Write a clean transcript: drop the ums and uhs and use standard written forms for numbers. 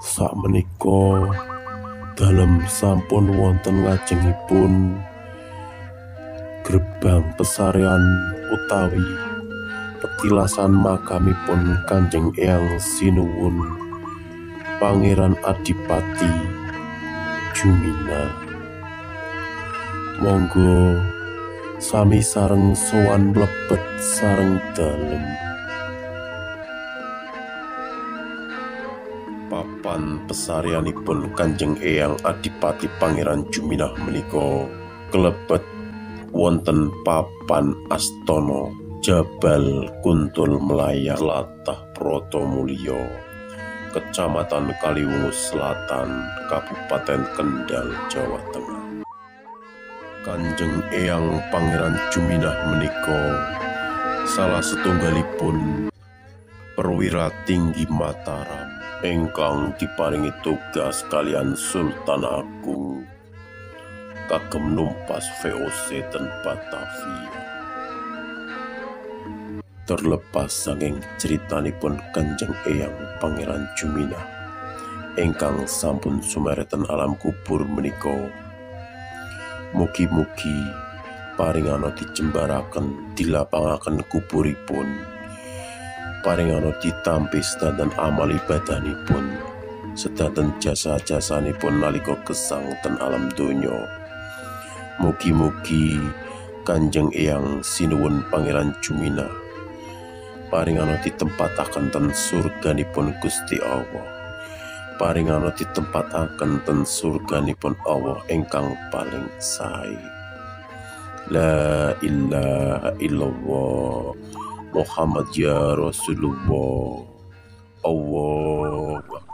Sakmenika dalem sampun wonten ngajengipun gerbang pesarean utawi petilasan makamipun Kanjeng Eyang Sinuwun Pangeran Adipati Juminah. Monggo sami sareng sowan mlebet sareng dalem. Papan pesareanipun Kanjeng Eyang Adipati Pangeran Juminah menika kelebet wonten papan astana Jabal Kuntul Melayang, Tlatah Protomulyo, Kecamatan Kaliwungu Selatan, Kabupaten Kendal, Jawa Tengah. Kanjeng Eyang Pangeran Juminah menika salah setunggalipun perwira tinggi Mataram ingkang diparingi tugas kalian Sultan Agung kagem numpas VOC ten Batavia. Terlepas saking critanipun Kanjeng Eyang Pangeran Juminah ingkang sampun sumereten alam kubur menika, mugi-mugi paringana dijembaraken, dilapangaken kuburipun, paringana ditampi sedanten amal ibadanipun, sedanten jasa-jasanipun nalika gesang ten alam donya. Mugi-mugi Kanjeng Eyang Sinuwun Pangeran Juminah paringana ditempataken ten surganipun Gusti Allah, paringana ditempataken ten surganipun Allah ingkang paling sae. La ilaha illallah Muhammad ya Rasulullah. Allahu Akbar.